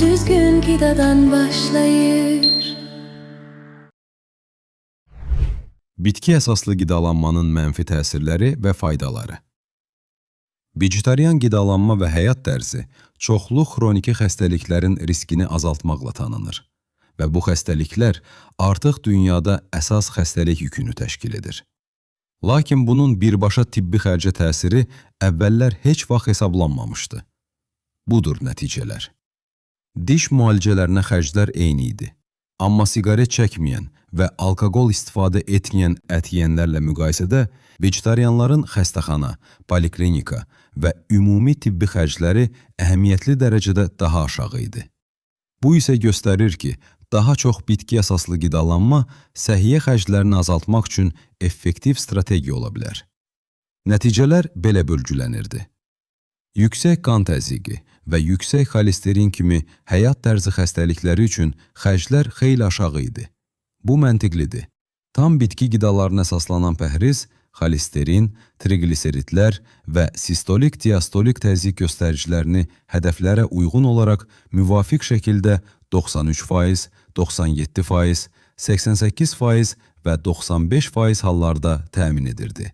Düzgün qidadan başlayır. Bitki əsaslı qidalanmanın mənfi təsirləri və faydaları. Vegetarian qidalanma və həyat tərzi çoxlu xroniki xəstəliklərin riskini azaltmaqla tanınır və bu xəstəliklər artıq dünyada əsas xəstəlik yükünü təşkil edir. Lakin bunun birbaşa tibbi xərcə təsiri əvvəllər heç vaxt hesablanmamışdı. Budur nəticələr. Diş müalicələrinə xərclər eyni idi. Amma siqaret çəkməyən və alkoqol istifadə etməyən ət yeyənlərlə müqayisədə vegetarianların xəstəxana, poliklinika və ümumi tibbi xərcləri əhəmiyyətli dərəcədə daha aşağı idi. Bu isə göstərir ki, daha çox bitki əsaslı qidalanma səhiyyə xərclərini azaltmaq üçün effektiv strategiya ola bilər. Nəticələr belə bölgülənirdi. Yüksək qan təzyiqi və yüksək xolesterin kimi həyat tərzi xəstəlikləri üçün xərclər xeyli aşağı idi. Bu məntiqlidir. Tam bitki qidalarına əsaslanan pəhriz xolesterin, trigliseridlər və sistolik diastolik təzyiq göstəricilərini hədəflərə uyğun olaraq müvafiq şəkildə 93%, 97%, 88% və 95% hallarda təmin edirdi.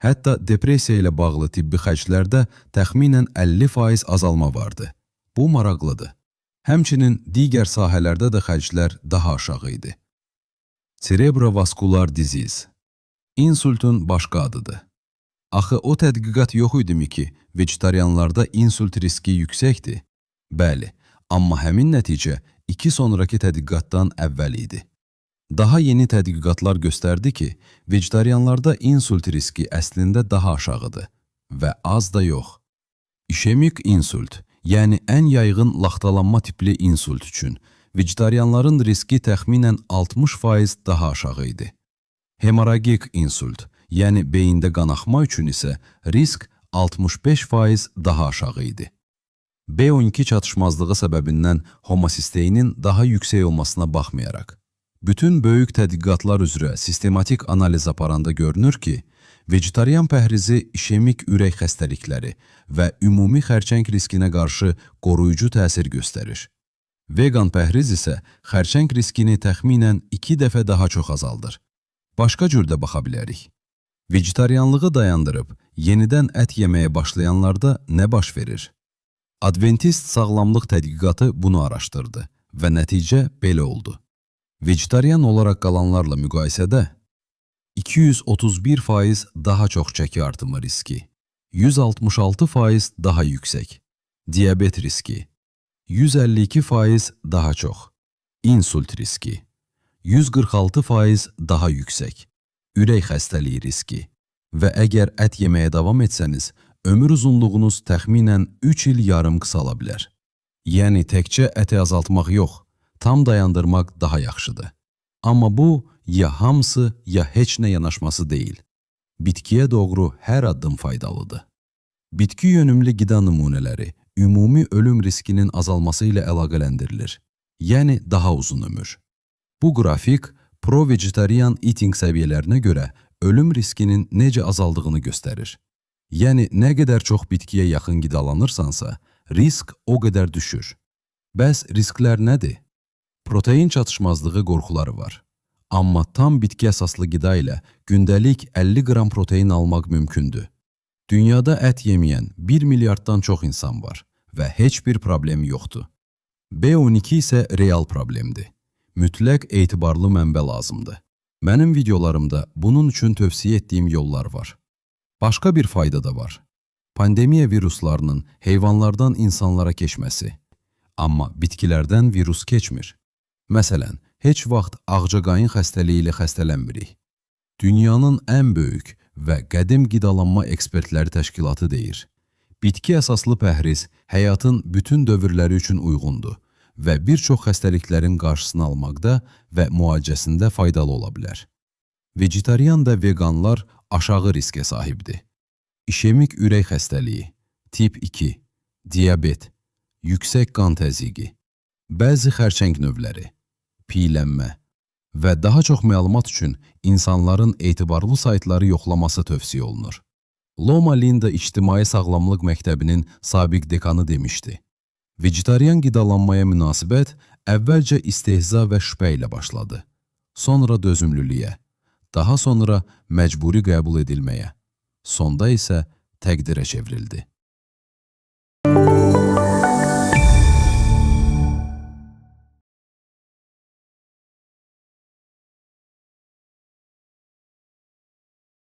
Hətta depressiya ilə bağlı tibbi xərclərdə təxminən 50% azalma vardı. Bu maraqlıdır. Həmçinin digər sahələrdə də xərclər daha aşağı idi. Cerebrovaskular disease İnsultun başqa adıdır. Axı o tədqiqat yox idimi ki, vegetarianlarda insult riski yüksəkdir? Bəli, amma həmin nəticə iki sonraki tədqiqatdan əvvəl idi. Daha yeni tədqiqatlar göstərdi ki, vegetarianlarda insult riski əslində daha aşağıdır və az da yox. İşemik insult, yəni ən yayğın laxtalanma tipli insult üçün vegetarianların riski təxminən 60% daha aşağı idi. Hemoragik insult, yəni beyində qanaxma üçün isə risk 65% daha aşağı idi. B12 çatışmazlığı səbəbindən homosisteinin daha yüksək olmasına baxmayaraq, bütün böyük tədqiqatlar üzrə sistematik analiz aparanda görünür ki, vegetarian pəhrizi işemik ürək xəstəlikləri və ümumi xərçəng riskinə qarşı qoruyucu təsir göstərir. Vegan pəhriz isə xərçəng riskini təxminən 2 dəfə daha çox azaldır. Başqa cür də baxa bilərik. Vegetarianlığı dayandırıb yenidən ət yeməyə başlayanlarda nə baş verir? Adventist sağlamlıq tədqiqatı bunu araşdırdı və nəticə belə oldu. Vegetarian olaraq qalanlarla müqayisədə 231% daha çox çəki artımı riski, 166% daha yüksək, diabet riski, 152% daha çox, insult riski, 146% daha yüksək, ürək xəstəliyi riski və əgər ət yeməyə davam etsəniz, ömür uzunluğunuz təxminən 3 il yarım qısala bilər. Yəni təkcə əti azaltmaq yox, tam dayandırmaq daha yaxşıdır. Amma bu ya hamısı ya heç nə yanaşması deyil. Bitkiyə doğru hər addım faydalıdır. Bitki yönümlü qida nümunələri ümumi ölüm riskinin azalması ilə əlaqələndirilir. Yəni daha uzun ömür. Bu qrafik pro-vegetarian eating səviyyələrinə görə ölüm riskinin necə azaldığını göstərir. Yəni nə qədər çox bitkiyə yaxın qidalanırsansa, risk o qədər düşür. Bəs risklər nədir? Protein çatışmazlığı qorxuları var. Amma tam bitki əsaslı qida ilə gündəlik 50 qram protein almaq mümkündür. Dünyada ət yeməyən 1 milyarddan çox insan var və heç bir problem yoxdur. B12 isə real problemdir. Mütləq etibarlı mənbə lazımdır. Mənim videolarımda bunun üçün tövsiyə etdiyim yollar var. Başqa bir fayda da var. Pandemiya viruslarının heyvanlardan insanlara keçməsi. Amma bitkilərdən virus keçmir. Məsələn, heç vaxt ağcaqayın xəstəliyi ilə xəstələnmirik. Dünyanın ən böyük və qədim qidalanma ekspertləri təşkilatı deyir. Bitki əsaslı pəhriz həyatın bütün dövrləri üçün uyğundur və bir çox xəstəliklərin qarşısını almaqda və müalicəsində faydalı ola bilər. Vegetarian və veganlar aşağı riskə sahibdir. İşemik ürək xəstəliyi, tip 2, diabet, yüksək qan təzyiqi, bəzi xərçəng növləri, piylənmə və daha çox məlumat üçün insanların etibarlı saytları yoxlaması tövsiyə olunur. Loma Linda İctimai Sağlamlıq Məktəbinin sabiq dekanı demişdi. Vegetarian qidalanmaya münasibət əvvəlcə istehza və şübhə ilə başladı. Sonra dözümlülüyə, daha sonra məcburi qəbul edilməyə, sonda isə təqdirə çevrildi.